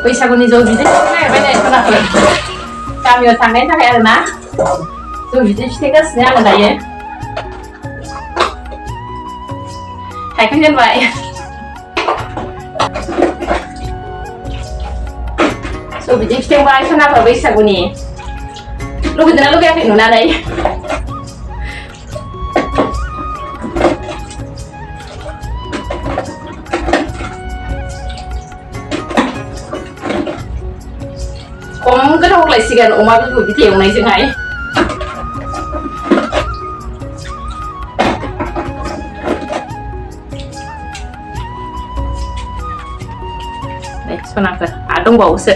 बैसागुनि जौ बिदै फिथाइबाय नै सनाफोर गामियाव थांनायनि थाखाय आरोना जौ बिदै फिथाइगासिनो आङो दायो थायखांजेनबाय जौ बिदै फिथाइबाय सनाफोर बैसागुनि लुगैदोंना लुगैयाखै नुनानै खम गोथाव होलायसिगोन अमा बिबु बिदै एवनायजोंहाय सनाफोर दंबावोसो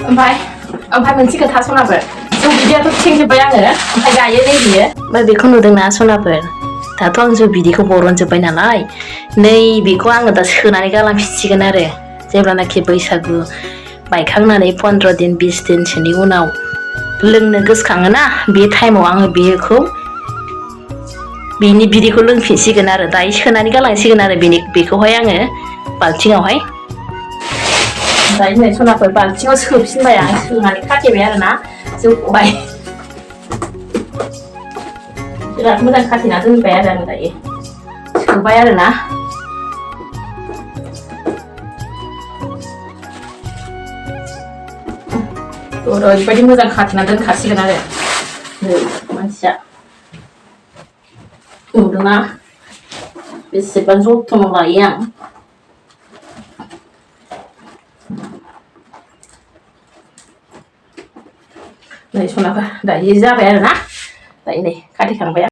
ओमफ्राय मोनसे खोथा सनाफोर जौ बिदैयाथ' थिंजोब्बाय आङो ओमफ्राय गायो नै बियो ओमफ्राय बेखौ नुदोंना सनाफोर दाथ' आं जौ बिदैखौ बरनजोब्बाय नालाय नै बेखौ आङो दा सोनानै गालांफिनसिगोन आरो जेब्लानाखि बैसागु बायखांनानै 15 दिन 20 दिनसोनि उनाव लोंनो गोसोखाङोना बे टाइमाव आङो बेखौ बिनि बिदैखौ लोंफिनसिगोन आरो दायो सोनानै गालांसिगोन आरो बेखौहाय आङो बाल्थिङावहाय दायो नै सनाफोर बाल्थिङाव सोफिनबाय आं सोनानै खाथेबाय आरोना जौखौहाय बिराद मोजां खाथेना दोनबाय आरो आं दायो सोबाय आरोना ओरैबायदि मोजां खाथेना दोनखासिगोन आरो मानसिया नुदोंना बेसेबां जथ्न' लायो आं नै सनाफोर दायो जाबाय आरोना दायो नै खाथेखांबाय आं